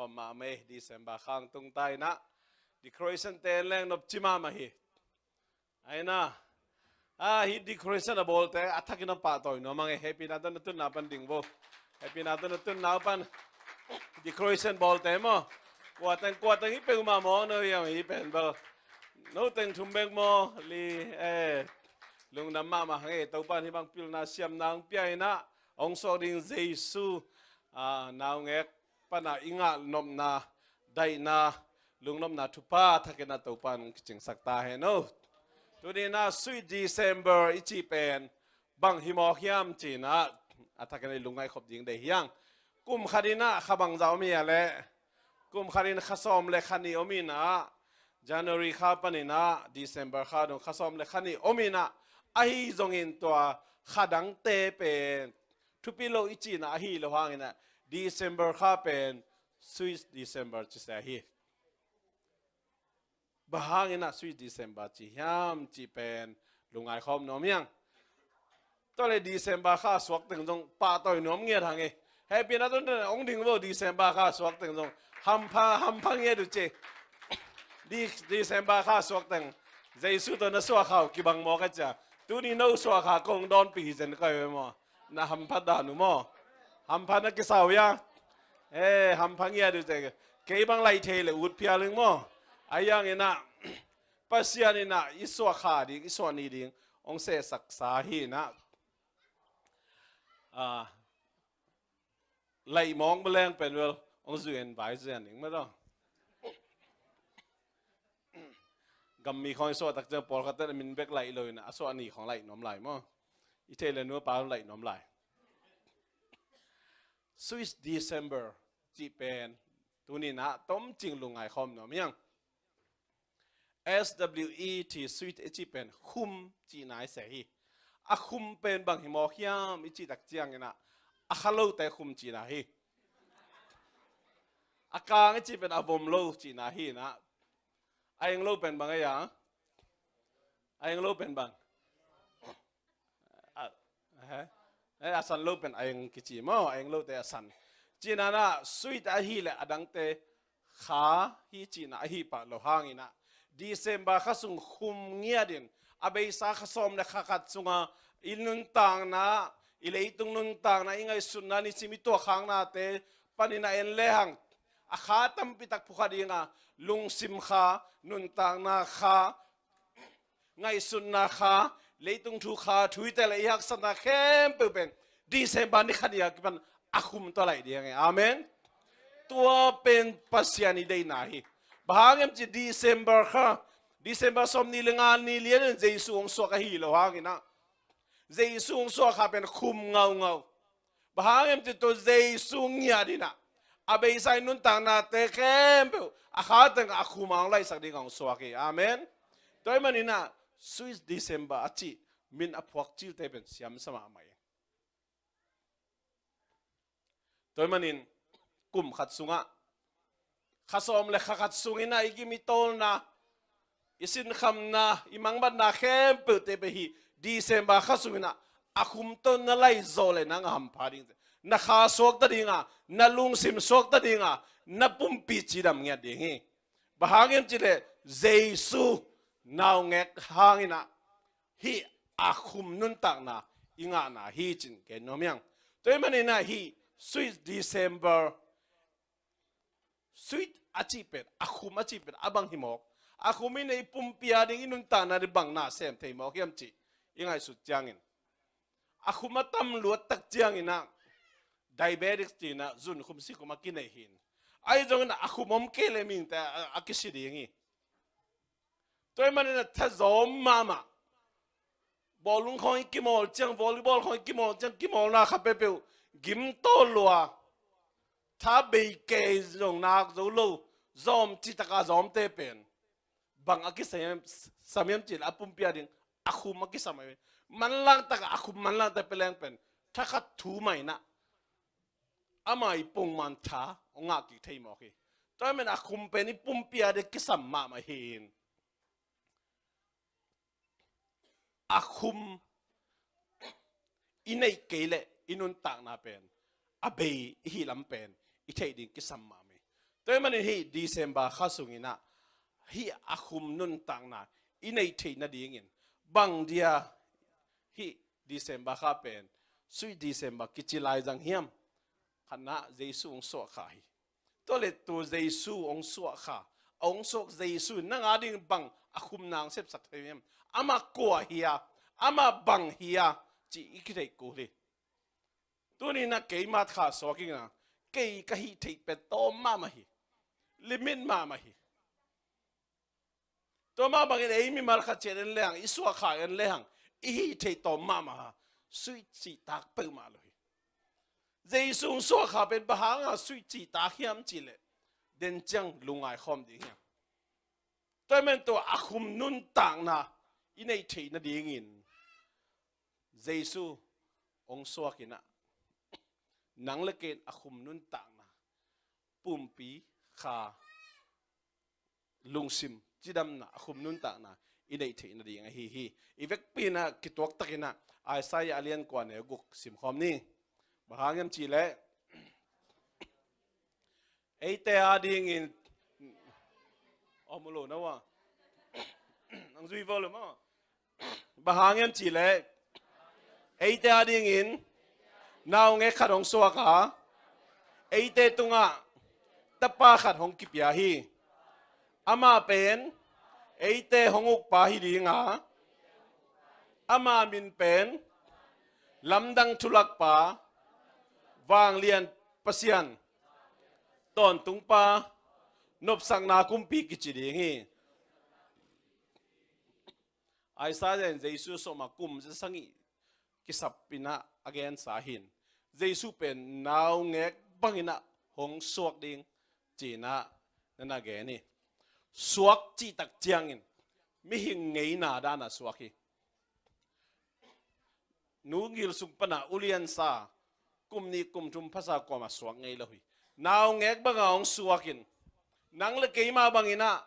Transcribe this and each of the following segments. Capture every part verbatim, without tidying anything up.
Mahmah e, December kha hong tung ta in ah, decoration te en leng nopci mahmah hi. Aina, ah, hih decoration a bawlte a thakin a pahtawi nuam hang e. Hehpihna tawh na tunna pan ding vo. Hehpihna tawh na tunna pan decoration bawlte maw. Kuateng, kuateng hi peuhmah maw, no hiam hi pen bel. No teng thum bek maw, li, eh, lungdam mahmah hang e. Topan hih bang pilna siamna hong pia in ah, hong suak ding Jesu, ah, naungek pana i ngah nopna, daihna, lungnopna thupha thakin ah Topan hong kicingsak ta hen aw. Tuni in ah Sweet December i cih pen bang hi mawk hiam ci in ah, a thakin ah i lungngaih khop ding deih hi hang. Kum khat in ah kha bangzah om hia leh, kum khat in kha sawm le kha nih om in ah, January kha panin ah December kha dong kha sawm le kha nih om in ah, ahi zongin tua kha dangte pen thupi lo i cihna ahi lo hangin ah, December kha pen Sweet December ci se hi. Bang hangin ah Sweet December ci hiam cih pen lungngai khawm nuam hi hang. Tua leh December kha suak teng zong pahtawi nuam ngiat hang e. Hehpihna tawh hong ding vo, December kha suak teng zong hampha, hampha ngiat uh ci. Di-, December kha suak teng Jesu tawh na suak kha uh kibang mawk a cia. Tuni no suak kha kong dawnpih hi zen ka hi ve maw. Na hampha dan uh maw. Hampha na kisa uh hia. Eh, hampha ngiat uh ci. Kei bang laih thei leh ut phial ing maw. Ahi hangin ah Pasian in ah i suak kha ding, i suak ni ding hong sehsaksa hi in ah. Ah, laih mawk ma leng pen bel hong zui en vai zui en ding mah tawh. Gammi khawng i suah tak ciang pawlkhat ten a min bek laih lo in ah, a suah ni khawng laih nuam lai maw. I thei le nu a pa laih nuam lai. Sweet December cih pen tuni in ah tomcing lungngai khawm nuam hi hang. S W E T, sweet i cih pen khum cihna i se hi. A khum pen bang hi mawk hiam i cih tak ciangin ah, a kha lote khum cihna hi. A kang i cih pen a vom lo cihna hi in ah. A eng lo pen bang ei a? A eng lo pen bang? A, eh, eh, a san lo pen a eng kici maw, a eng lote a san. Cihna in ah sweet ahih leh a dangte kha hi cihna ahi pah lo hangin ah, December kha sung khum ngiat in, a beisa kha sawm le kha khat sunga i nuntakna, i leitung nuntakna, i ngaihsutna, nisim i tuahkhaknate panin a en lehang, a kha tampi tak phukha ding a, lungsim kha, nuntakna kha, ngaihsutna kha, leitung thu kha, thu i tel le i haksatna khempeuh pen December ni khat ni a kipan a khum tawh laih ding hi. Amen. Tua pen Pasian i deihna hi. Bang hang hiam cih leh December kha, December sawmnih le nga ni lian in Jesu hong suak ahi lo hangin ah, Jesu hong suak kha pen khum ngaungau. Bang hang hiam cih leh tua Jesu ngiat in ah, a beisa i nuntaknate khempeuh a kha teng a khum a hong laihsak ding a hong suak hi. Amen. Tua ahih manin ah Sweet December a cih min a phuak cilte pen siamsa mahmah hi. Tua ahih manin kum khat sungah kha sawm le kha khat sungin ah i gim i tawlna, i sinkhamna, i mangbatna khempeuhte pen hih December kha sungin ah a khum tawh na laih zawh leh nang a hampha ding, na kha suakta ding a, na lungsim suakta ding a, na pumpi cidam ngiat ding hi. Bang hang hiam cih leh Jesu naungek hangin ah hih a khum nuntakna i ngahna hi cih gen nuam hi hang. Tua ahih manin ah hih Sweet December, sweet a cih pen, a khum a cih pen a bang hi mawk? A khum in i pumpi a ding, i nuntakna ding bang na sem thei mawk hiam cih i ngaihsut ciangin, a khum a tam luat tak ciangin ah diabetes ci in ah zun khum si khum a kinei hi in, ahi zongin ah a khum om kei leh mihingte a, a kisi ding hi. Tua ahih manin ah tha zawm mahmah. Bawlung khawng i kimawl ciang, volleyball khawng i kimawl ciang, kimawlna kha peuhpeuh gim tawl lua. Tha bei kei zong nak zo lo, zawm cih tak a zawmte pen bang a kisam hiam cih leh a pumpi a ding a khum a kisam hi. Manlang tak a khum manlang tak pia leng pen tha khat thu mah in ah ama i pongman tha hong ngah kik thei mawk hi. Tua ahih manin a khum pen i pumpi a ding kisam mahmah hi in, a khum i neih kei leh i nuntakna pen a bei i hih lam pen i theih ding kisam mahmah hi. Tua ahih manin hih December kha sungin ah hih a khum nuntakna i neih theih nadingin bang dia hih December kha pen Sweet December kici lai zang hiam? Khatna, Jesu hong suah kha hi. Tua leh tua Jesu hong suah kha, a hong suak Jesu in nang ading bang a khum nang sepsak thei hiam? Amah kua hi a, amah bang hi a, ci i kitheih kul hi. Tuni-in ah keima kha suak ing a, kei ka hih theih pen tawm mahmah hi, limit mahmah hi. Tua mah bangin ei mimal khat ciat en lehang, i suah kha en lehang, i hih theih tawm mahmah a, suih cihtak peuhmah lo hi. Jesu hong suah kha pen bang hanga suih cihtak hiam cih leh, den ciang lungngai khawm ding hiam? Tua ahih manin tua a khum nuntakna i neih theih nadingin Jesu hong suak in ah, nang le kei in a khum nuntakna, pumpi, kha, lungsim cidamna, a khum nuntakna i neih theih nading ahi hi. I vekpi-in ah kituaktakin ah Isaiah a lian kua, a neu guk sim khawm ni. Bang hang hiam cih leh, eite adingin, om lo na uh a, nang zui vo lo maw. Bang hang hiam cih leh, eite adingin naungek khat hong suak a, eite tungah tapa khat hong kipia hi. Amah pen eite hong ukpa hi ding a, ama min pen Lamdang Thulakpa, Vanglian Pasian, Tawntungpa, Nopsakna Kumpi kici ding hi. Isaiah in Jesu sawm a kum za sagih kisap in ah a gensa hi. Jesu pen naungek bangin ah hong suak ding ci-in ah na na gen hi. Suak cihtak ciangin mihing ngeina dan a suak hi. Nu gil sung pan a uliansa, kum nih kum thum phasa kuamah suak ngei lo hi. Naungek banga hong suakin, nang le keima bangin ah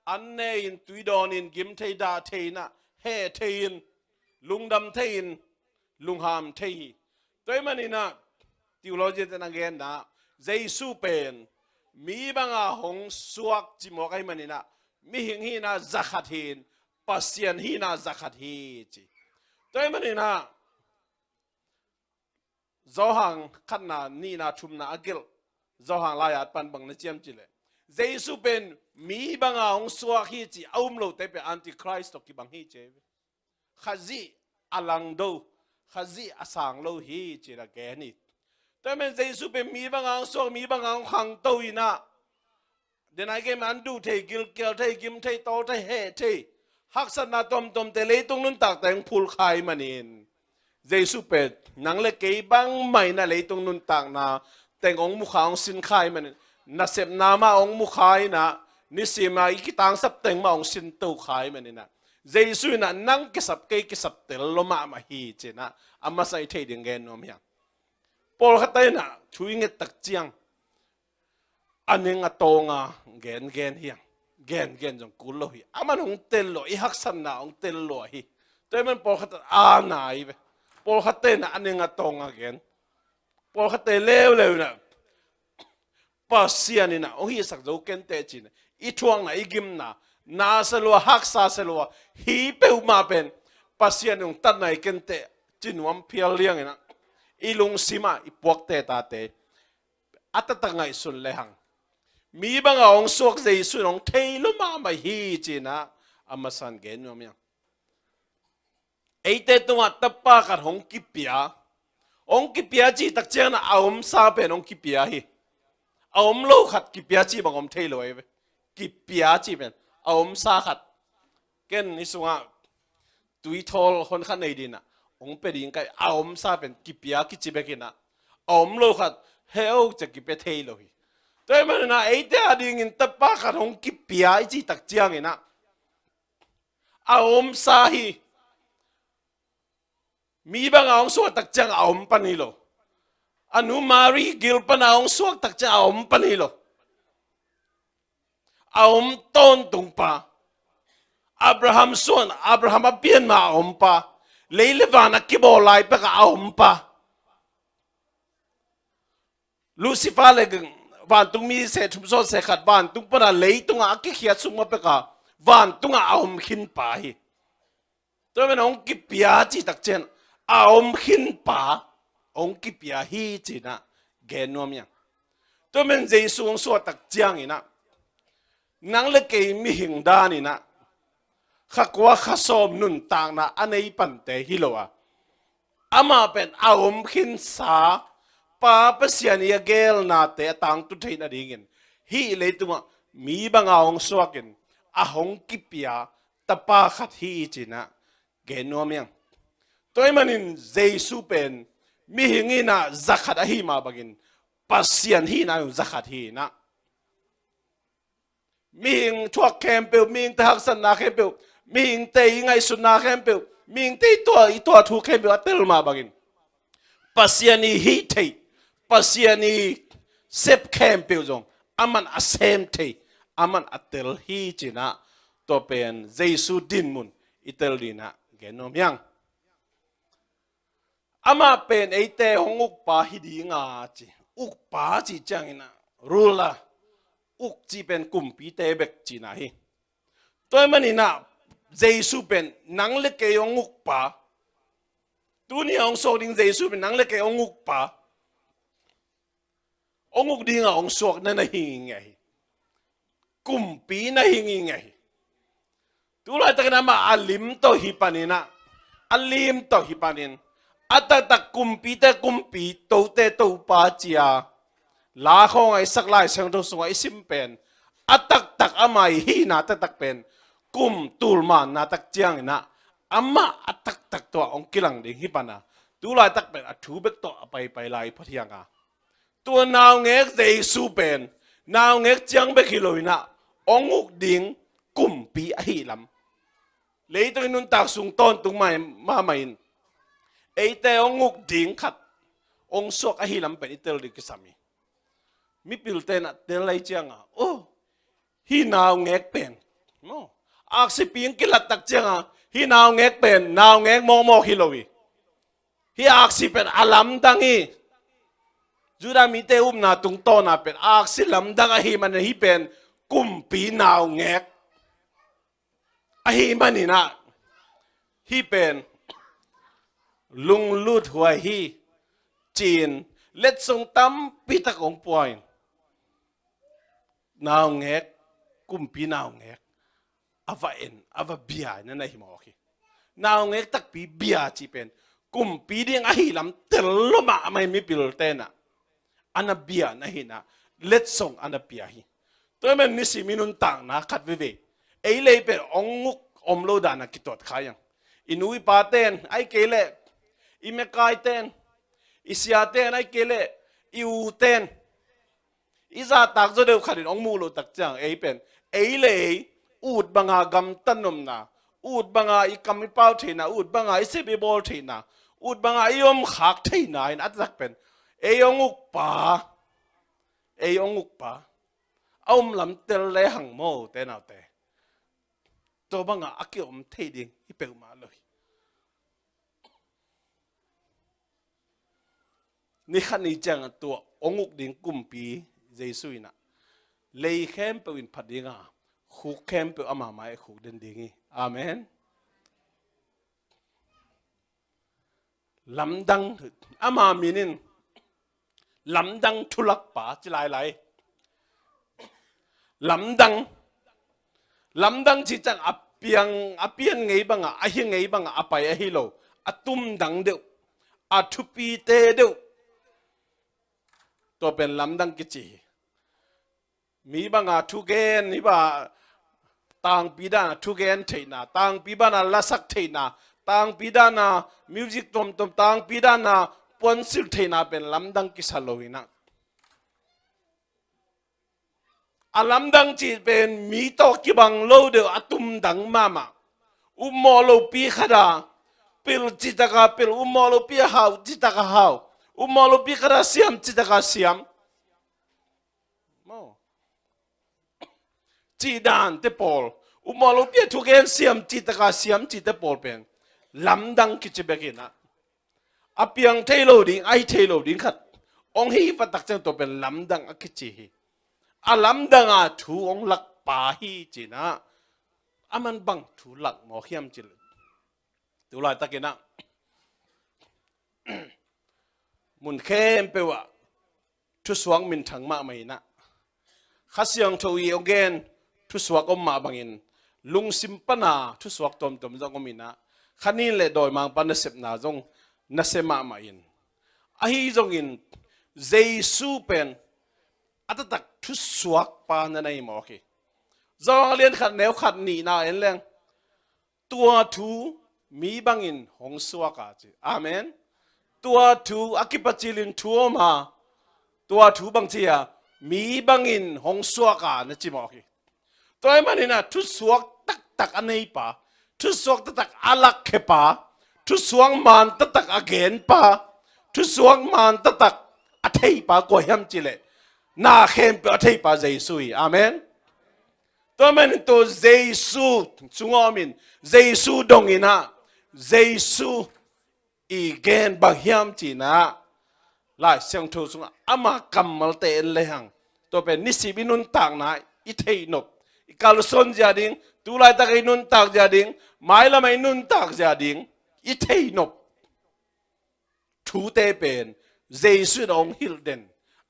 an ne-in, tui dawnin, gim thei, dah thei-in ah, heh thei-in, lungdam thei-in, lungham thei hi. Tua ahih manin ah theologian-te na genna, Jesu pen mi banga hong suak cimawk ahih manin ah, mihing hihna zakhat hi-in, Pasian hihna zakhat hi ci. Tua ahih manin ah Johan khatna, nihna, thumna a gelh Johan lai-at pan bang na ci hiam cih leh, Jesu pen mi banga hong suak hi ci a um lote pen Antichrist tawh kibang hi ci. Khazih a langdo, Khazih a sang lo hi ci-in a gen hi. Tua ahih manin Jesu pen mi banga hong suak, mi banga hong khangto in ah, den a i gen mah an duh thei, gilkial thei, gim thei, tawl thei, heh thei, haksatna tuamtuamte, leitung nuntakte hong phulkha ahih manin, Jesu pen nang le kei bangmah in ah leitung nuntakna teng hong mukha, hong sinkha ahih manin, nasepna mah hong mukha in ah, nisim a i kitangsap teng mah hong sinto kha ahih manin ah, Jesu in ah nang kisap, kei kisap tel lo mahmah hi ci-in ah a masa i theih ding gen nuam hi hang. Pawlkhatte in ah thu i nget tak ciang a ning a tawnga gengen hi hang. Gengen zong kul lo hi. Aman hong tel lo, i haksatna hong tel lo ahi. Tua ahih manin pawlkhatte in ah a nai ve. Pawlkhatte in ah a ning a tawnga gen. Pawlkhatte leuleu in ah Pasian in ah hong hihsak zo kenteh ci-in ah i thuakna, i gimna, na se lua, haksa se lua, hi peuhmah pen Pasian in hong tatna hi kenteh ci nuam phial liang in ah, i lungsim ah i puakte tate a taktak ngaihsun lehang, mi banga hong suak Jesu in hong thei lo mahmah hi ci-in ah a masa in gen nuam hi hang. Eite tungah tapa khat hong kipia. Hong kipia cih tak ciangin ah a omsa pen hong kipia hi. A om lo khat kipia cih bang om thei lo ahi ve. Kipia cih pen a omsa khat. Ken hih sungah tui thawl hon khat nei ding ah hong pia ding ka hi, a omsa pen kipia kici bek in ah, a om lo khat heu ci-a kipia thei lo hi. Tua ahih manin ah eite adingin tapa khat hong kipia i cih tak ciangin ah a omsa hi. Mi banga hong suak tak ciang a om pan hi lo. A nu Mary gil pana hong suak tak ciang a om pan hi lo. A om tawntungpa, Abraham suan, Abraham a pian ma a ompa, lei le van a kibawl lai pek a a ompa, Lucifer le vantung mi seh thum sawt seh khat, vantung pana leitungah a kikhiat sung ma peka, vantungah a om khin pa hi. Tua man hong kipia cih tak ciang a om khin pa hong kipia hi cinah gen nuam hiang. Tua man Jesu hong suah tak cianginah nang le kei mihing daninah kha kua kha sawm nuntakna a nei pante hi lo a, amah pen a om khinsa Pa Pasian i a gelnate a tangtun theih nadingin hih leitungah mi banga hong suakin a hong kipia tapa khat hi cinah gen nuam hiang. Tua ahih manin Jesu pen mihing hinah zakhat ahi mah bangin Pasian hinah zakhat hinah mihing thuak khempeuh, mihingte haksatna khempeuh, mihingte i ngaihsutna khempeuh, mihingte i tuah, i tuah thu khempeuh a tel mah bangin Pasian i hih theih, Pasian i sep khempeuh zong aman a sem thei, aman a tel hi cinah tua pen Jesu dinmun i tel dinah gen nuam hiang. Amah pen eite hong ukpa hi dinga ci. Ukpa cih cianginah ruler, uk cih pen kumpite bek cihna hi. Tua ahih maninah Jesu pen nang le kei hong ukpa, tuni a hong suak ding Jesu pen nang le kei hong ukpa, hong uk dinga hong suak na na hi ngei hi. Kumpi na hi ngei ngei hi. Tulaitakin amah a lim tawh hi paninah, a lim tawh hi panin a taktak kumpite kumpi, tote topa cia la khawngah i sak Lai Siangtho sungah i sim pen a taktak amah i hihna taktak pen kum tulmanna tak cianginah amah a taktak tawh hong kilang ding hi pana tulaitak pen a thu bek tawh a paipai lai phot hianga. Tua naungek Jesu pen naungek ciang bek hi loinah hong uk ding kumpi ahi lam, leitung i nuntak sung tawntung mai mahmah in eite hong uk ding khat hong suak ahi lam pen i tel ding kisam hi. Mipilte nah tel lai cianga, oh, hih naungek pen, maw, aksi ping kilat tak cianga hih naungek pen naungek mawkmawk hi lo hi. Hih aksi pen a lamdang hi. Judah mite upna tungtawna pen aksi lamdang ahi manin hih pen kumpi naungek ahi maninah hih pen lunglut huai hi ci-in letsong tampitak hong pua in naungek, kumpi naungek a va en, a va bia na na hi mawk hi. Naungek takpi bia cih pen kumpi ding ahi lam tel lo mahmah hi. Mipilte nah a na bia na hinah letsong a na pia hi. Tua ahih manin nisim i nuntakna khat veve ei lei pen hong uk om lo dana kituat kha hiang. I nu i paten, ahih kei leh i mekaiten, i siaten, ahih kei leh i uten i zahtak zaw deuh khatin hong muh loh tak ciang ei pen ei le ei ut banga gamtat nopna, ut banga i kam i pau theihna, ut banga i sep i bawl theihna, ut banga i omkhak theihna in a taktak pen ei hong ukpa, ei hong ukpa a om lam tel lehang maw, ute naute. Tua banga a kiom thei ding hi peuhmah lo hi. Ni khat ni ciangah tua hong uk ding kumpi Jesu inah lei khempeuh in phat dinga, khuk khempeuh ama mai khuk den ding hi. Amen. Lamdang, ama min in lamdang thulakpa ci lailai. Lamdang, lamdang cih ciang a piang, a pian ngei bangah, a hi ngei bangah a pai ahi lo, a tumdang deuh, a thupite deuh, tua pen lamdang kici hi. Mi banga thugen, mi banga tangpi dana thugen theihna, tangpi bana lasak theihna, tangpi dana music tomtom, tangpi dana puansilh theihna pen lamdang kisa lo inah, a lamdang cih pen mi tawh kibang lo deuh, a tumdang mahmah. Upmawh lopi khata pil citaka pil, upmawh lopi a hau citaka hau, upmawh lopi khata siam citaka siam. Maw, cih dante pawl, upmawh lopi a thugen siam citaka siam cihte pawl pen lamdang kici bek inah, a piang thei lo ding, a hi thei lo ding khat hong hi va tak ciang tua pen lamdang a kici hi. a lamdanga thu hong lakpa hi cinah, aman bang thu lak mawk hiam cih leh, tu laitakinah mun khempeuh ah thusuak minthang mahmah inah, Kha Siangtho i hong gen thusuak om mah bangin, lungsim pana thusuak tuamtuam zong om inah, kha nin le dawimangpa nasepna zong nasia mahmah in, ahi zongin Jesu pen a taktak thusuakpa na nei mawk hi. Johan lian khat neu khat nihna en leng, tua thu mi bangin hong suak a ci. Amen. Tua thu a kipacilin thu om a, tua thu bang ci a, mi bangin hong suak a na ci mawk hi. Tua ahih maninah thusuak taktak a neipa, thusuak taktak a lakkhepa, thusuak man taktak a genpa, thusuak man taktak a theipa kua hiam cih leh, na khempeuh a theipa Jesu hi. Amen. Tua manin tua Jesu sungah om in, Jesu dong inah, Jesu i gen bang hiam cinah, Lai Siangtho sungah ama kammalte en lehang, tua pen nisim i nuntakna i theih nop, i kalsuan zia ding, tu laitak i nuntak zia ding, mailam i nuntak zia ding i theih nop thute pen Jesu in a hong hilh den,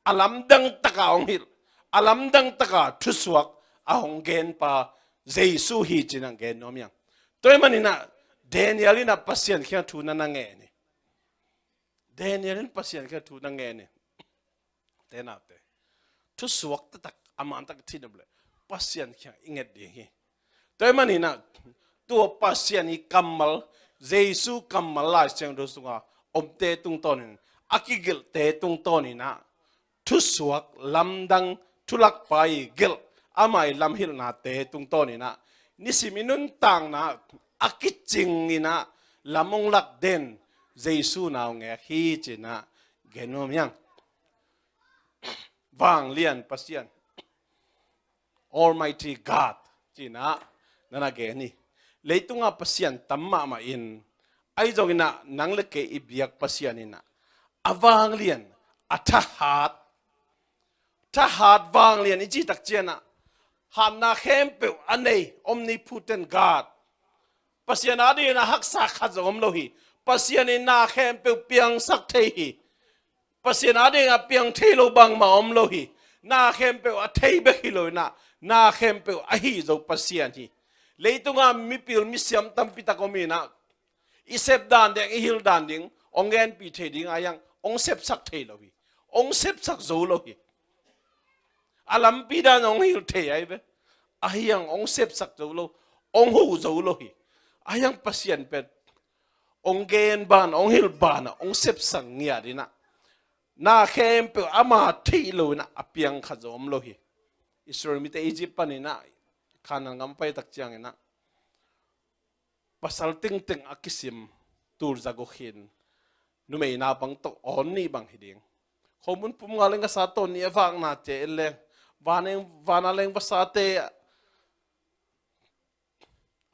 a lamdang taka hong hilh, a lamdang taka thusuak a hong genpa Jesu hi cinah gen nuam hiang. Tua ahih maninah Daniel inah Pasian kiang thu na na ngen hi. Daniel in Pasian kiang thu na ngen hi. Te nate, thusuak taktak a man tak i theih nop leh Pasian kiang i nget ding hi. Tua ahih maninah tua Pasian i kammal, Jesu kammal Lai Siangtho sunga omte tungtawnin, a kigelhte tungtawninah thusuak lamdang thulakpa i gelh, ama i lamhilhnate tungtawninah nisim i nuntakna a kicing inah lam hong lak den Jesu na hong ngek hi cinah gen nuam hiang. Vanglian Pasian, Almighty God cinah na na gen hi. Leitunga pasian tam mahmah in, ahi zonginah nang le kei i biak Pasian inah a vanglian, a thahat, thahat vanglian i cih tak cianah, hatna khempeuh a nei, omnipotent God, Pasian adingin a haksa khat zong om lo hi. Pasian in na khempeuh piangsak thei hi. Pasian adingin a piang thei lo bangmah om lo hi. Na khempeuh a thei bek hi lo inah, na khempeuh a hih zo Pasian hi. Leitunga mipil misiam tampi tak om inah, i sep dan ding, i hilh dan ding hong genpih thei ding a hiang hong sepsak thei lo hi. Hong sepsak zo lo hi. A lampi dan hong hilh thei ahi ve. A hiang hong sepsak zo lo, hong huh zo lo hi. A hiang Pasian pen hong gen ban, hong hilh banah hong sepsak ngiat inah, na khempeuh ama theih lo inah a piang khat zong om lo hi. Israel mite Egypt paninah Kanaan gam pai tak cianginah pasal tengteng a kisim tul za guk hi-in, numei naupang tawh awn nih bang hi ding. Khomun pum nga leng a sa tawh nih a vakna cia en leng, van eng, vana leng va sate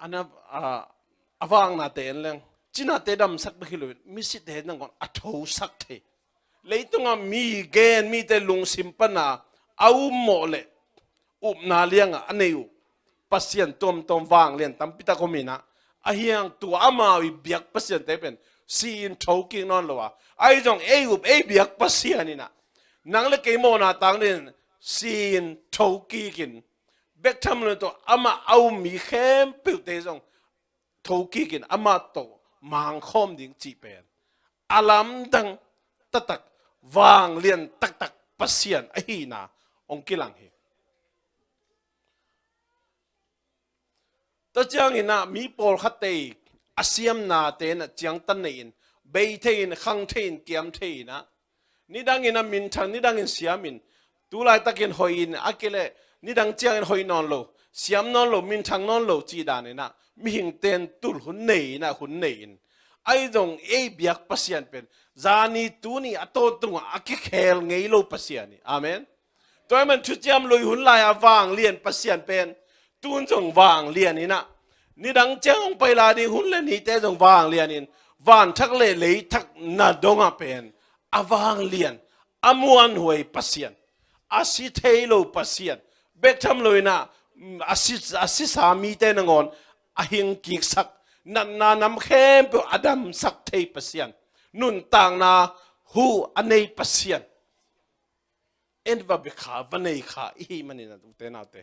a na, a, a vaknate en leng, cinate damsak bek hi lo in, misite nangawn a thosak thei. Leitunga mi gen, mite lungsim pana a ummawh le upna lianga a nei uh pasian tuamtuam vanglian tampi tak om inah, a hiang tua amau i biak pasiante pen si-in thokik nawn lo a, ahi zong ei up ei biak Pasian inah, nang le kei mawhna tang dingin si-in thokikin, bek tham lo tawh amah a um mi khempeuhte zong thokikin amah tawh mangkhawm ding cih pen a lamdang taktak, vanglian taktak Pasian ahihna hong kilang hi. Tua cianginah mi pawlkhatte i a siamnate inah ciangtan nei-in, bei thei-in, khang thei-in, kiam thei-inah, nidangin a minthang, nidangin siamin, tu laitakin hoihin a kileh nidang ciangin hoih nawn lo, siam nawn lo, minthang nawn lo cih daninah mihingte in tul hun nei inah hun nei-in, ahi zong ei biak Pasian pen zani tuni a tawntungah a kikhel ngei lo Pasian hi. Amen. Tua ahih man thuciam lui hun lai-a vanglian Pasian pen tun zong vanglian inah, nidang ciang hong pai lai ding hun le nite zong vanglian in, vanthak le leithak na dongah pen a vanglian, a muanhuai Pasian, a si thei lo Pasian, bek tham lo in ah, mm, a si, a sisa mite nangawn a hing kiksak, natna nam khempeuh a damsak thei Pasian, nuntakna hu a nei Pasian, en va bia kha, va nei kha i hih manin ah, ute naute,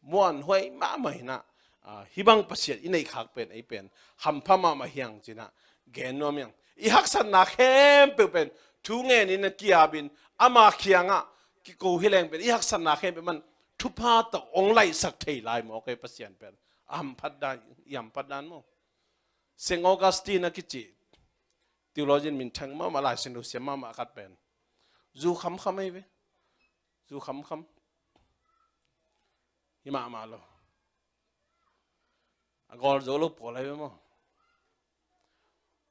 muanhuai mahmah in ah, ah, hih bang Pasian i neih khak pen, ei pen hampha mahmah hi hang ci-in ah gen nuam hi hang. I haksatna khempeuh pen thu ngenin ah ki-apin, ama kiangah kiko hi leng pen, i haksatna khempeuh mah thupha tawh hong laihsak thei lai mawk ei, Pasian pen a hamphat dan, i hamphat dan maw. Saint Augustine a kici theologian minthang mahmah, Lai Siangtho siam mahmah khat pen zu khamkham ei ve. Zu khamkham hi mahmah lo. A gawl zo lo pawl ei ve maw.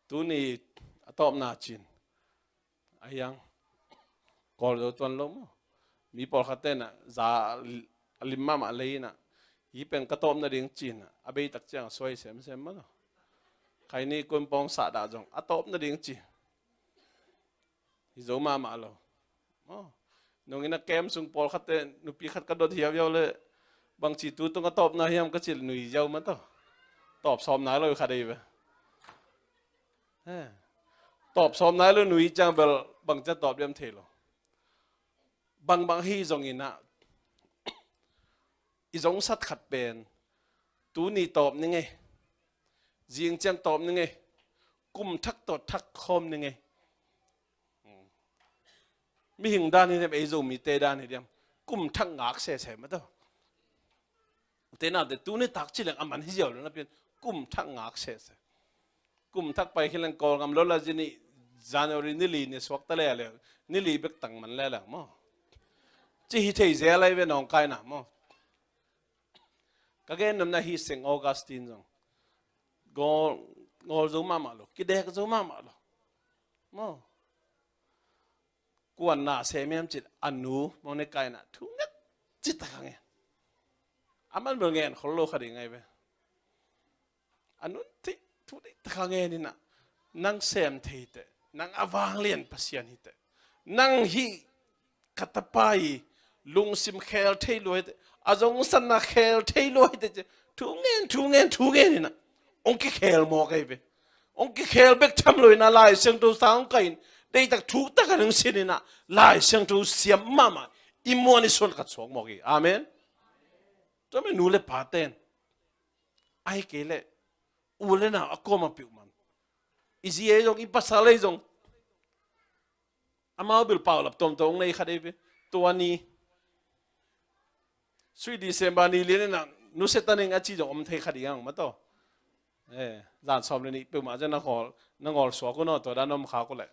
Tuni a tawpna cin a hiang gawl zo tuan lo maw. Mi pawlkhat ten ah za a lim mahmah lei in ah, hih pen ka tawpna ding ci-in ah, a bei tak ciang a suai semsem maw. Khaini kun pawng sahdah zong a tawpna ding ci hi zo mahmah lo. Maw. Nungin a kem sung pawlkhat ten nupi khat ka dot hiauhiau leh, bangci tu tung a tawpna hiam ka cih leh nui ziau mah tawh. Tawp sawm nai lo khat ei ve. He. Tawp sawm nai lo nui ciang bel bangci a tawp diam thei lo. Bangbang hi zongin ah, i zongsat khat pen tuni tawp ning ei, zing ciang tawp ning ei, kum thak tawh thak khawm ning ei. Mihing dan hi diam, ei Zomite dan hi diam, kum thak ngak sese mah tawh. Ute naute, tuni tak ci leng a man hi ziau lo napi-in kum thak ngak sese. Kum thak pai khin leng Kawlgam lo la zi nih, January ni li ni suak ta le le, ni li bek tang man le leng maw. Ci hi thei zel ei ve nawngkaina maw. Ka gen nopna hi, Saint Augustine zong gawl, gawl zo mahmah lo, kidek zo mahmah lo maw. Kuan na sem hiam cih leh a nu Monica in ah thu nget ci tak a ngen. Aman bel ngen khol lo kha ding ei ve. A nun thei, thu dei tak a ngen in ah, nang sem thei teh, nang a vanglian Pasian hi teh, nang hih ka tapa i lungsim khel thei lua hi teh, a zongsatna khel thei lua hi teh ci, thu ngen, thu ngen, thu ngen in ah hong kikhel mawk ei ve. Hong kikhel bek tham lo in ah, Lai Siangtho sang hong kai in, deitak thuk tak a hong sin in ah, Lai Siangtho siam mahmah, i muan i suan khat suak mawk hi. Amen. Tua mah nu le pa ten, ahih kei leh u le nau a kuamah peuhmah, i zi ei zong, i pasal ei zong, amau bel paulap tuamtuam hong nei khat ei ve. Tua ni, sui December ni lian in ah nusia ta ning a ci zong om thei kha ding ang mah tawh. Eh, zan sawm le nih peuhmah ciang na ngawl, na ngawl suak un aw, tua dan om khak uh leh.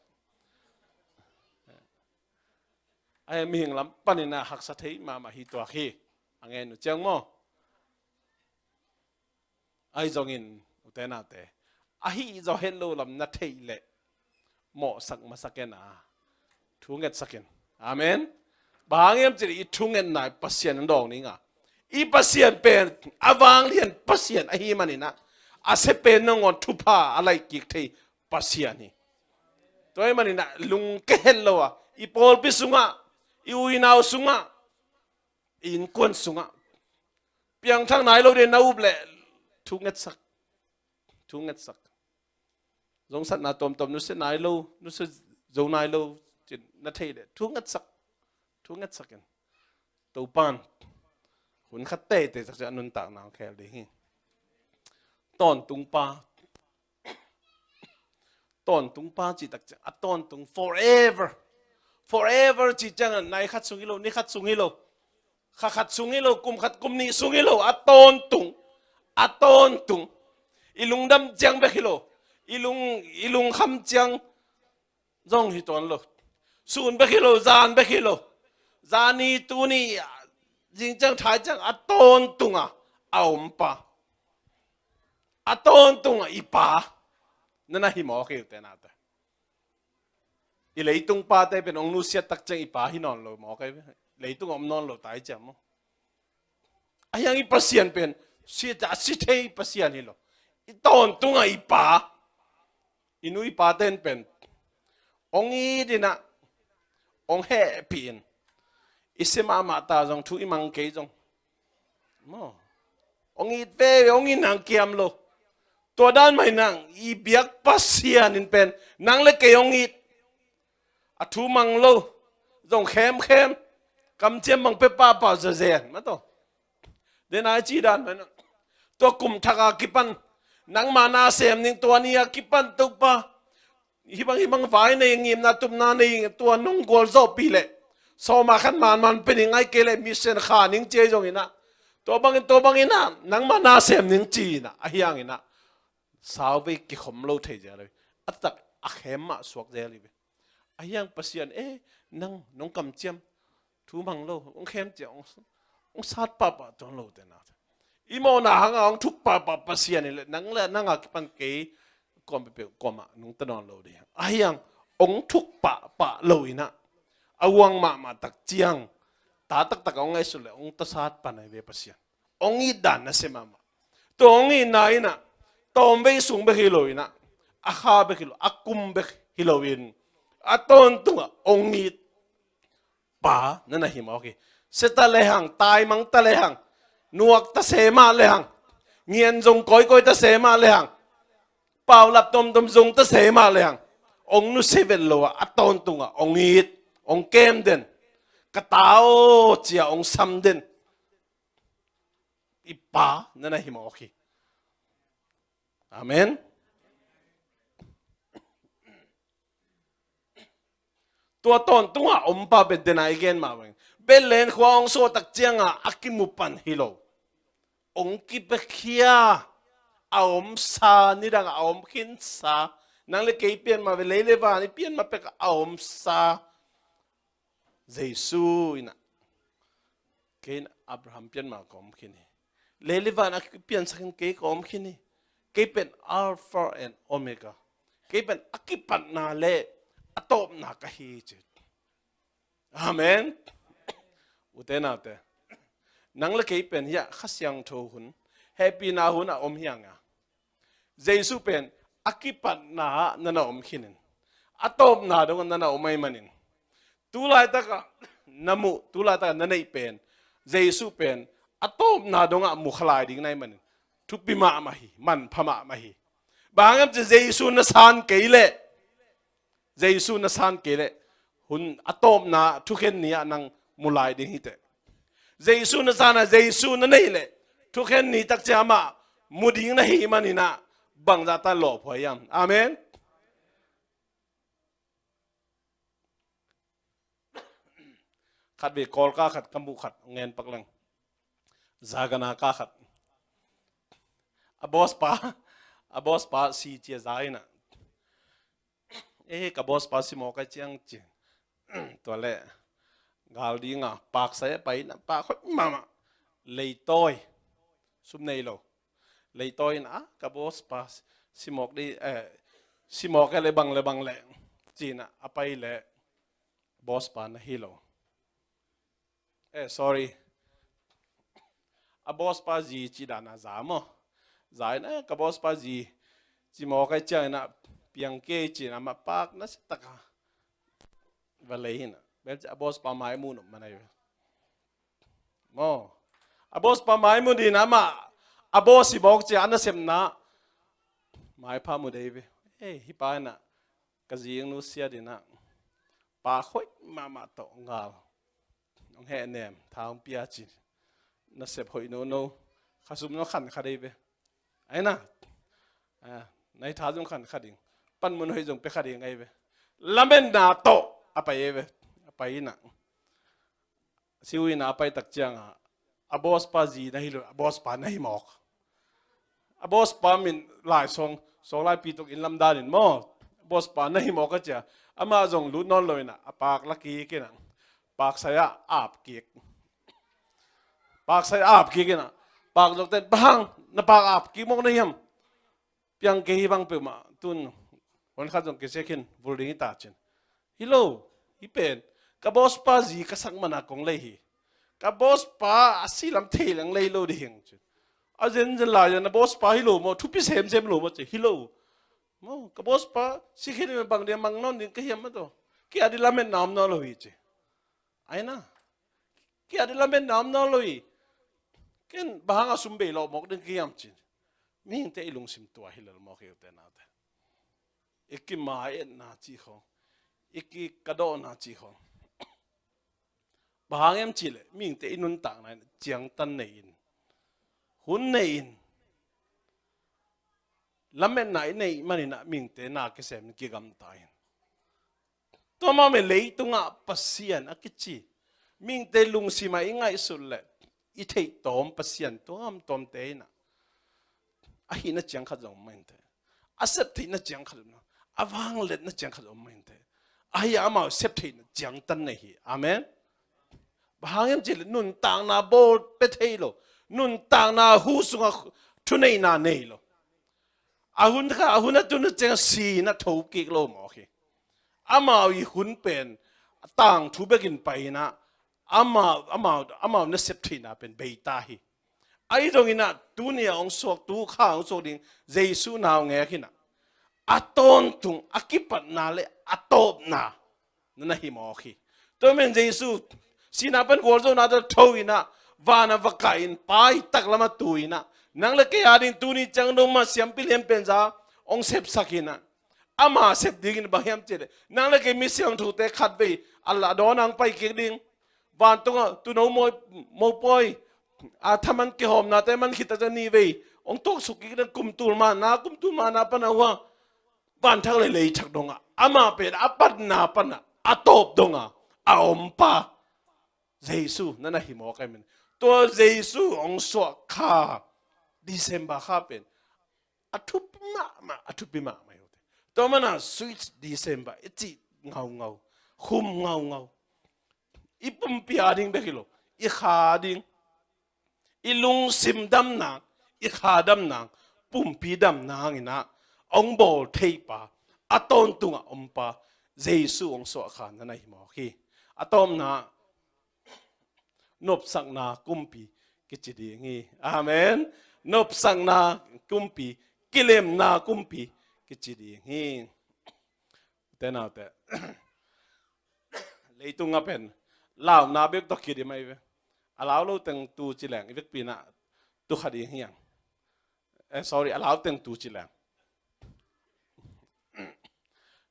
Ahi, mihing lam panin ah haksa thei mahmah hi tuak hi. A ngen uh ciang maw. Ahi zongin, ute naute, ahi zaw het lo lam na theih leh mawhsak masak in ah, thu ngetsak in. Amen. Bang hang hiam cih leh i thu ngetna i Pasian in dawng ning a, i Pasian pen a vanglian Pasian ahih manin ah, a sia pen nangawn thupha a laih kik thei Pasian hi. Tua ahih manin ah lungke het lo a, i pawlpi sungah, i u i nau sungah, i innkuan sungah piangthak nai lo ding na up leh, thu ngetsak. Thu ngetsak. Zongsatna tuamtuam nusia nai lo, nusia zo nai lo ci-in na theih leh thu ngetsak. Thu ngetsak in. Topa'n hun khat teitei tak ciang a nuntakna hong khel ding hi. Tawntung pa. Tawntung pa cih tak ciang a tawntung, forever. Forever cih ciang a nai khat sung hi lo, ni khat sung hi lo, kha khat sung hi lo, kum khat kum nih sung hi lo, a tawntung. A tawntung. I lungdam ciang bek hi lo, i lung, i lungkham ciang zong hi tuan lo. Sun bek hi lo, zan bek hi lo. Zani, tuni, zing ciang, thai ciang a tawntung a, a om pa. A tawntung a i pa na na hi mawk hi, ute naute. I leitung pate pen hong nusiat tak ciang i pa hi nawn lo mawk hi. Leitung a om nawn lo ta hi ciang maw. Ahi hang i Pasian pen si ta, si thei Pasian hi lo. I tawntung a i pa, i nu i pa ten pen hong it in ah, hong hehpih in, I sia mahmah ta zong, thu i mang kei zong, maw, hong it veve, hong it nang kiam lo. Tua dan mah hi nang, i biak Pasian in pen nang le kei hong it. A thu mang lo zong khemkhem, kamciam bang pia pahpah zazen mah tawh. Dena i ci dan mah hi nang, tua kum thak a kipan nangma na sem ning, tua ni a kipan Topa, hih bang, hih bang vai nei, ngimna tupna nei, tua nong gualzawhpih leh sawm a khat manman pia ning, ahih kei leh mission kha ning ci ahi zongin ah, tua bangin, tua bangin ah nangma na sem ning ci-in ah, ahi hangin ah sauvei kikhom lo thei zel lo hi. A taktak a khem mah suak zel hi ve. Ahi hang Pasian, eh, nang nong kamciam, thu mang lo, hong khem ciang hong, hong sat pahpah tuan lo te na. I mawhna hangah hong thuk pahpah Pasian in le nang le nang a kipan kei kuam peuhpeuh kuamah nungta nawn lo ding. Ahi hang hong thuk pahpah lo in ah, a uang mahmah tak ciang, ta taktak a hong ngaihsut le hong tasat pan ahi ve Pasian. Hong it dan nasia mahmah. Tua hong itna in ah, tawmvei sung bek hi lo in ah, a kha bek hi lo, a kum bek hi lo in, a tawntungah hong it pa na na hi mawk hi. Sia ta lehang, taimang ta lehang, nuak ta se mah lehang, ngian zong kawikawi ta se mah lehang, paulap tomtom zong ta se mah lehang, hong nusia vet lo a, a tawntungah hong it, hong kem den, ka ta aw ci-a hong sam den i pa na na hi mawk hi. Amen. Tua tawntungah om pa pen dena i gen mah bangin, Bethlehem khua hong suah tak ciangah a kimu pan hi lo. Hong kipiakhia, a omsa, nidang a om khinsa, nang le kei pian mah ve, lei le van i pian mah pek a omsa Jesu in ah, kei in Abraham pian mah ka om khin hi. Lei le van a piansak in kei ka om khin hi. Kei pen Alpha and Omega. Kei pen a kipatna le a tawpna ka hi ci. Amen. Ute naute, nang le kei pen hiah Kha Siangtho hun, hehpihna hun a om hi hang a, Jesu pen a kipatna ah na na om khin in, a tawpna dongah na na om ahih manin, tu laitakah na muh, tu laitakah na neih pen, Jesu pen a tawpna dongah mukha lai ding na hih manin, thupi mahmah hi, manpha mahmah hi. Bang hang hiam cih leh Jesu na san kei leh, Jesu na san kei leh, hun a tawpna thukhen ni-ah nang mu lai ding hi teh. Jesu na san a, Jesu na neih leh, thukhen ni tak ciang amah mu ding na hih manin ah, bangzah ta lawphuai hiam? Amen. Khatvei Kawlka khat ka muh khat ngen pak leng. Zagana ka khat. A boss pa, a boss pa si cia za in ah, eh, ka boss pa si mawk a ciang ci. Tua leh gal ding a, paksai a pai in ah, pak hoih mahmah. Leitawi. Sum nei lo. Leitawi in ah, ka boss pa si mawk di, eh, si mawk a le bang le bang le, ci-in ah a pai leh boss pa na hi lo. Eh, sorry. A boss pa zi cih dan a za maw. Za in ah, ka boss pa zi ci mawk a ciang in ah, piang kei ci-in ah, amah pak nasia tak a va lei hi in ah. Bel a boss pa mai mu nop man ahi ve. Maw. A boss pa mai mu ding in ah, amah a boss hi mawk ciang a nasepna maipha mu ding hi ve. Eh, hih pa in ah ka zi hong nusia ding in ah, pak hoih mahmah tawh ngal. Hong hehnem, tha hong pia ci. Nasep hoih nono. Khasum zong khan kha ding hi ve. Ahi na. Ah, na hih tha zong khan kha ding. Panmun hoih zong pia kha ding ahi ve. Lametna tawh a pai ahi ve. A pai in ah, si uh in ah a pai tak ciang a, a boss pa zi na hi lo, a boss pa na hi mawk. A boss pa min Lai Sawng, Sawng Laipi tuk in lam dan in maw. A boss pa na hi mawk a ci a, amah zong lut nawn lo in ah, a pak la kik in ah, paksai ah ap kik. Paksai ah ap kik in ah, pak zawkte in, "Bang hang na pak ap kik mawk na hiam? Piang kei hi bang peuhmah, tun hon khat zong kisia khin, vul ding hi ta," ci-in. "Hi lo, hih pen ka boss pa zi ka sak man a kong lei hi. Ka boss pa a si lam thei leng lei lo ding hi hang," ci-in. A zenzen lai-in, "Na boss pa hi lo maw, thupi semsem lo maw?" ci. "Hi lo. Maw, ka boss pa si khin hi, bang ding a mang nawn ding ka hiam maw taw. Kei a ding lametna om nawn lo hi," ci. Ahi na. Kei a ding lametna om nawn lo hi. Ken bang hang a sum bei lawh mawk ding ka hiam ci. Mihingte i lungsim tua hi lel mawk hi ute naute. I kimaetna ci khawng, i kikadawhna ci khawng. Bang hang hiam cih leh mihingte i nuntakna in ciangtan nei in, hun nei in, lametna i neih manin ah mihingte na kisem in kigamta in. Tua mah me leitungah Pasian a kici, mihingte lungsim ah i ngaihsut leh i theihtawm Pasian tuamtuamte in ah, a hihna ciang khat zong om mah inteh. A sep theihna ciang khat om lo. A vangliatna ciang khat om mah inteh. Ahi a amau sep theihna ciangtan nei hi. Amen. Bang hang hiam cih leh nuntakna bawl pia thei lo. Nuntakna hu sungah thuneihna nei lo. A hun kha, a hun a tun a ciang si in ah tho kik lo mawk hi. Amau i hun pen tangthu bekin pai in ah, amau, amau, amau nasep theihna pen bei ta hi. Ahi zongin ah tuni a hong suak, tu kha hong suak ding Jesuh naungek in ah, a tawntung, a kipatna le a tawpna na na hi mawk hi. Tua men Jesuh sihna pan gualzawhna tawh tho in ah, van ah va kah in, Pa, i taklam ah tu in ah, nang le kei a ding tuni ciang dong mah siampi lianpen za hong sepsak in ah, ama sep dingin bang hiam cih leh nang le kei mi siangthote khatvei a la dawn ah hong pai kik ding. Vantungah tuuno, mopawi, a thaman kihawmnate man khit a ciang nihvei hong tuaksuk kik ding. Kum tul mahna, kum tul mahna pan a hua, vanthak le leithak dongah ama pen a patna panah a tawp dongah a ompa Jesuh na na hi mawk ahi men. Tua Jesuh hong suah kha, December kha pen a thupi mahmah, a thupi mahmah hi uh teh. Tua mana sweet December i cih ngaungau, khum ngaungau. I pumpi a ding bek hi lo, i kha ding, i lungsim damna, i kha damna, pumpi damna hangin ah hong bawl theipa, a tawntungah ompa Jesuh hong suah kha na na hi mawk hi. A tawpna, nopsakna kumpi kici ding hi. Amen. Nopsakna kumpi, kilemna kumpi kici ding hi. Ute naute, leitung a pen launa bek tawh kidim ahi ve. A lau lo teng tu ci leng i vekpi in ah tu kha ding hi hang. Eh, sorry, a lau teng tu ci leng.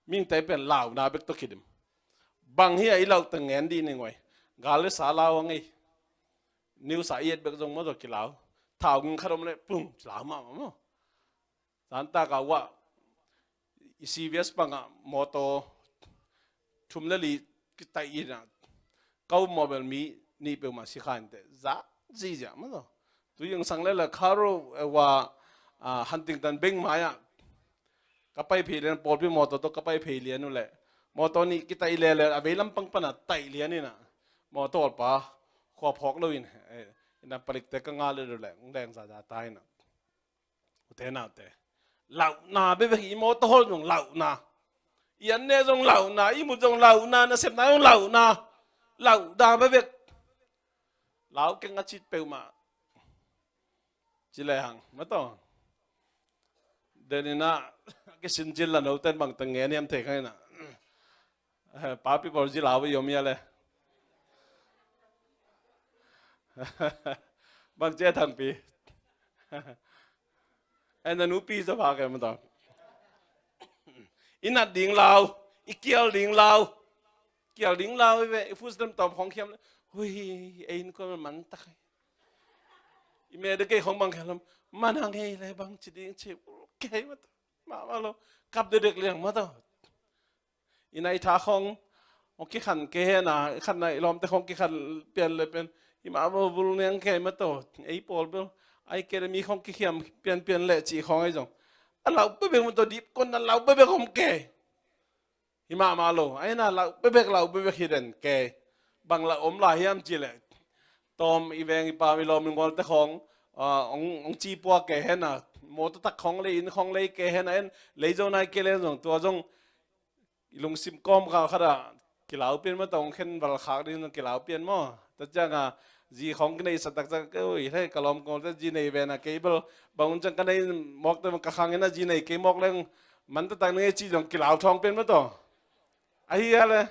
Mihingte pen launa bek tawh kidim. Bang hi a i lau teng ngen dih ning oi. Gal le sa lau a ngei. News a i et bek zong maw tawh kilau. Thau ging khat om leh pum, lau mahmah maw. Zan tak a uah i C V S bangah mawtaw thum le li kitaih in ah, ka um mawh bel mi nih peuhmah si kha inteh, zak ziahziah maw tawh. Tu zingsang le le Kharo, eh, uah, ah, Huntington Bank mai-ah ka pai phei lian, pawlpi mawtaw tawh ka pai phei lian uh leh mawtaw nih kitaih lele, a vei lampang panah taih lian in ah, mawtaw awlpa khua phawk loin, eh, in ah palikte ka ngah leh uh leh hong leng zaza ta in ah. Ute naute, lauhna bekbek hi. I mawtaw hawl zong lauhna, i an ne zong lauhna, i mut zong lauhna, nasepna zong lauhna. Lauhna bekbek. Lau keng a cit peuhmah ci lehang maw tawh. Denin ah a kisin cil la note in bangteng ngen hiam thei kha in ah. Eh, papi pawl zi lau i om hia le. Bang ci a Thangpi. Eh, na nupi zaw pha kei maw tawh. I nat ding lau, i kial ding lau. Kial ding lau hi ve, i food stamp tawm khawng khiam le. Hui, ei in kua man tak hi. I me de kei khawng bang khiam lam. Man hang hei le bang ci ding ci. Kei maw tawh. Mahmah lo. Kap dedek liang maw tawh. I nai tha khawng hong kikhan kei hen a, i khan a i lawmte khawng kikhan pian le pian. I mah bul niang kei maw tawh. Ei pawl bel ai kei le mi khawng kikhiam pian pian le cih khawng ahi zong, a lauh bekbek maw tawh, dip kon a lauh bekbek om kei. Hi mahmah lo. Ai na lauh bekbek, lauh bekbek hi den kei. Bang lauh om lai hiam cih leh, tawm i veng i pam i lawm i ngualte khawng, ah, hong, hong ci pua kei hen a, mawtaw tak khawng lei, inn khawng lei kei hen a, en lei zo nai kei le zong, tua zong i lungsim kawmkal khat ah kilau pian maw tawh, hong khen val khak ding zong kilau pian maw. Tua ciangah zi khawng kineihsa taktak, ui, hei, ka lawm kawlte zi nei ven a, kei bel bang hun ciang ka nei mawkte ka khang in a, zi nei kei mawk leng man taktak ning ei cih zong kilau thawng pian maw tawh. Ahi a le,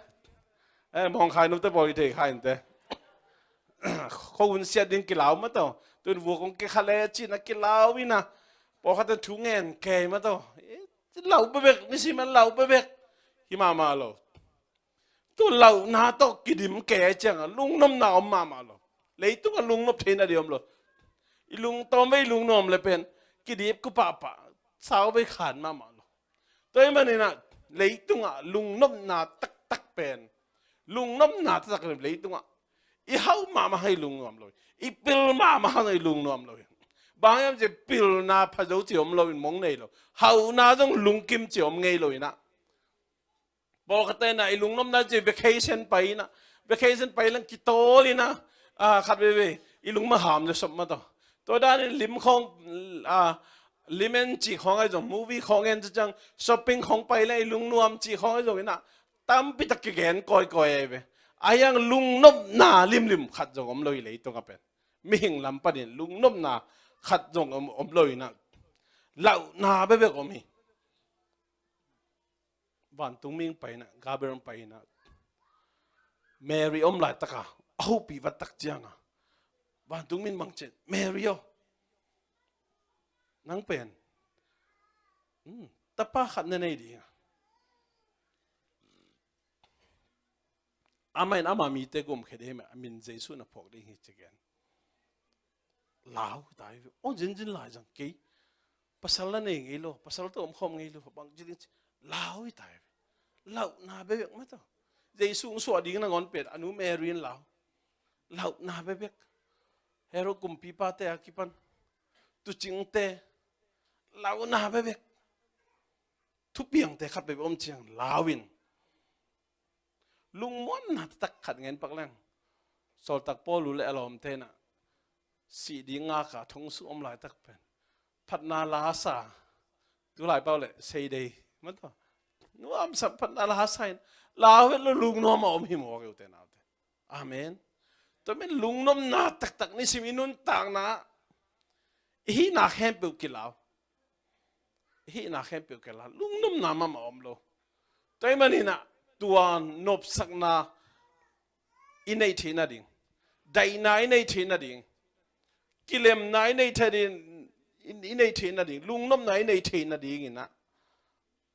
eh, mawngkhai nupte pawl i thei kha inteh. po un siat ding kilau mah tawh. Tun vua kong kikha le cin a kilau in a. Pawlkhat in thu ngen kei mah tawh. Eh, lau bebek, nisim an lau bebek. Hi mahmah lo. Tu lauhna tawh kidim kei ai ciangah lungnopna om mahmah lo. Leitungah lungnop theihna ding om lo. I lungtawm ve i lungnuam le pen kidip ku pahpah. Sau ve khan mahmah lo. Tua ahih maninah leitungah lungnopna taktak pen, lungnopna taktak leitungah i hauh mahmah hang i lungnuam lo. I pil mahmah hang i lungnuam lo. Bang hiam cih pilna phazo cih om lo in mong nei lo. Hauhna zong lungkim cih om ngei lo inah. Pawlkhatte na i lungnopna ci vacation pai ina, vacation pai lang kitawl ina, ah, khat veve i lungmaham le sop mah tawh. Tua danin lim khawng, ah, lim en ci khawng ahi zong, movie khawng en ci ciang, shopping khawng pai lang i lungnuam ci khawng ahi zong ina, tampi tak kigen kawikawi ahi ve. Ahi hang lungnopna limlim khat zong om lo hi leitungah pen. Mihing lam panin lungnopna khat zong om, om lo ina. Lauhna bekbek om hi. Vantung mihing pai ina, Gabriel pai ina, Mary om laitaka a hopih vat tak cianga vantung min bang cin, Mary aw, nang pen, hmm, tapa khat na nei dinga, amah in ama mite gumkhia ding hi mah, a min Jesu na phawk ding hi ci gen. Lau hi ta hi ve. Aw, zinzin lai zang kei. Pasal la nei ngei lo, pasal tawh omkhawm ngei lo, bang ci ding ci. Lau hi ta hi ve. Lauhna bekbek mah tawh. Jesu hong suah ding nangawn pen, a nu Mary in lau. Lauhna bekbek. Herod kumpipate a kipan, tuucingte, lauhna bekbek. Thupiangte khat bekbek om ciang lau in. Lungmuanna taktak khat ngen pak leng. Sawltak Paul uh le a lawmte na sih ding ngaka thong sung om laitak pen, phatna la sa. Tulai pau le seidei mah tawh, nuamsak phatna la sa in, lau het lo, lungnuam a om hi mawk e, ute naute. Amen. Tua men lungnopna taktak nisim i nuntakna, i hihna khempeuh kilau. I hihna khempeuh kilau. Lungnopna mahmah om lo. Tua ahih maninah tua nopsakna i neih theihna ding, daihna i neih theihna ding, kilemna i neih theih ding, i neih theihna ding, lungnopna i neih theihna dinginah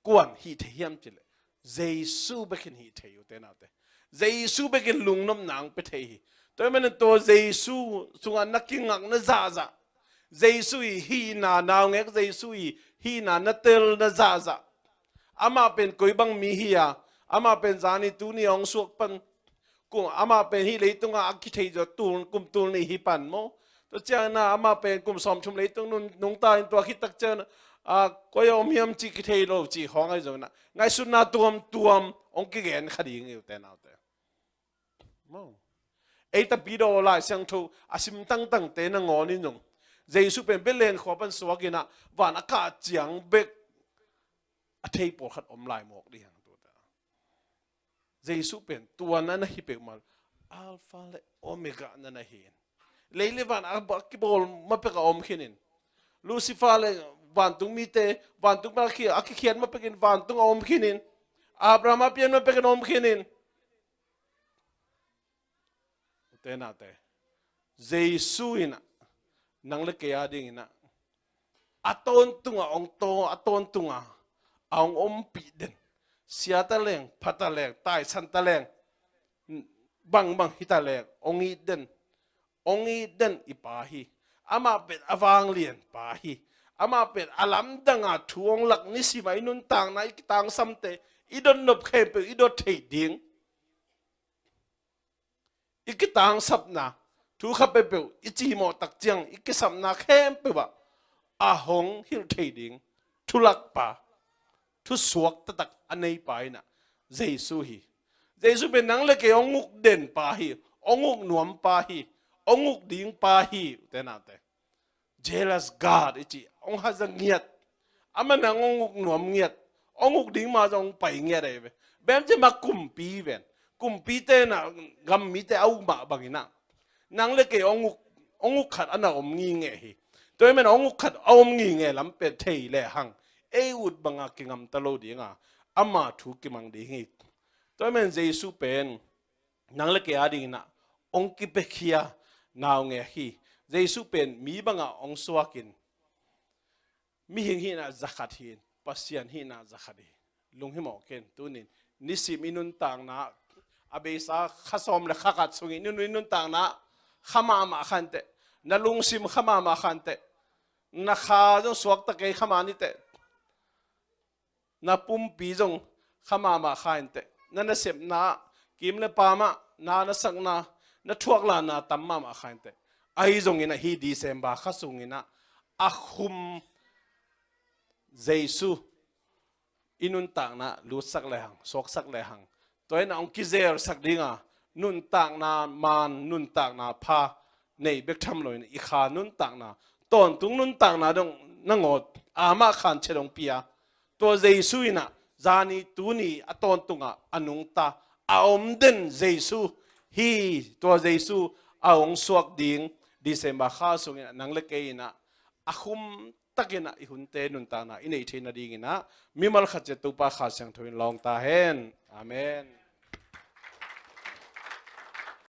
kuan hih thei hiam cileh, Jesu bekin hih thei, ute naute. Jesu bekin lungnopna ang pia thei hi. Tua ahih manin tua Jesu sungah na kingak na zahzah, Jesu i hihna naungek, Jesu i hihna na tel na zahzah, amah pen koi bang mi hi a, amah pen zani tuni a hong suak pan, kum, amah pen hih leitungah a kithei zaw tul, kum tul nih hi pan maw? Tua ciangin ah amah pen kum sawmthum leitung nun, nungta in tua khit tak ciangin ah, koi a om hiam cih kithei lo cih khawng ahi zongin ah, ngaihsutna tuamtuam hong kigen kha ding hi, ute naute. Maw. Ei tapidaw Lai Siangtho a sim tangtangte nangawn in zong, Jesu pen Bethlehem khua pan suakin ah van a kah ciang bek a thei pawlkhat om lai mawk ding hi hang, tuate. Jesu pen tua na na hi peuhmah, Alpha le Omega na na hi in. Lei le van a, a kibawl ma pek a om khinin. Lucifer le vantung mite, vantung pan a ki, a kikhiat ma pekin vantung a om khinin. Abraham a pian ma pekin a om khinin. Ute naute, Jesu in ah nang le kei a dingin ah a tawntunga hong taw, a tawntunga a hong ompih den, sia ta leng, pha ta leng, taisan ta leng, bangbang hi ta leng, hong it den, hong it den i Pa hi. Amah pen a vanglian Pa hi. Amah pen a lamdanga thu hong lak, nisima i nuntakna, i kitangsamte, i dotnop khempeuh i dot theih ding, i kitangsapna, thu kha peuhpeuh i cimawh tak ciang i kisapna khempeuh ah a hong hilh thei ding thulakpa, thusuak taktak a neipa in ah Jesu hi. Jesu pen nang le kei hong uk denpa hi, hong uk nuampa hi, hong uk dingpa hi, ute naute. Jealous God i cih, hong haza ngiat. Amah nang hong uk nuam ngiat, hong uk ding mah zong hong pai ngiat ahi ve. Bem ci mah kumpi ven. Kumpite na gam mite a uk mah bangin ah nang le kei hong uk, hong uk khat a na om ngingeh hi. Tua ahih manin hong uk khat a om ngingeh lam pen thei lehang ei ut banga kingamta lo dinga ama thu kimang ding hi. Tua ahih manin Jesu pen nang le kei a dingin ah hong kipiakhia, naungek hi. Jesu pen mi bangah hong suakin, mihing hihna zakhat hi-in, Pasian hihna zakhat hi. Lunghimawh ken, tunin nisim i nuntakna, a beisa kha sawm le kha khat sungin i nun, i nuntakna kha mahmah kha inteh, na lungsim kha mahmah kha inteh, na kha zong suakta kei kha mah niteh, na pumpi zong kha mahmah kha inteh, na nasepna, kim le pamah na nasakna, na thuaklanna tam mahmah kha inteh. Ahi zongin ah hih December kha sungin ah a khum Jesu i nuntakna lutsak lehang, suaksak lehang, tua in ah hong kizelsak dinga, nuntakna man, nuntakna pha nei bek tham loin i kha nuntakna, tawntung nuntakna dong nangawn amah khanchia dong pia. Tua Jesu in ah zani tuni a tawntungah a nungta, a om den Jesu hi. Tua Jesu a hong suak ding December kha sungin ah nang le kei in ah a khum takin ah i hunte nuntakna i neih theih nadingin ah mimal khat ciat Topa Kha Siangtho in lawng ta hen. Amen.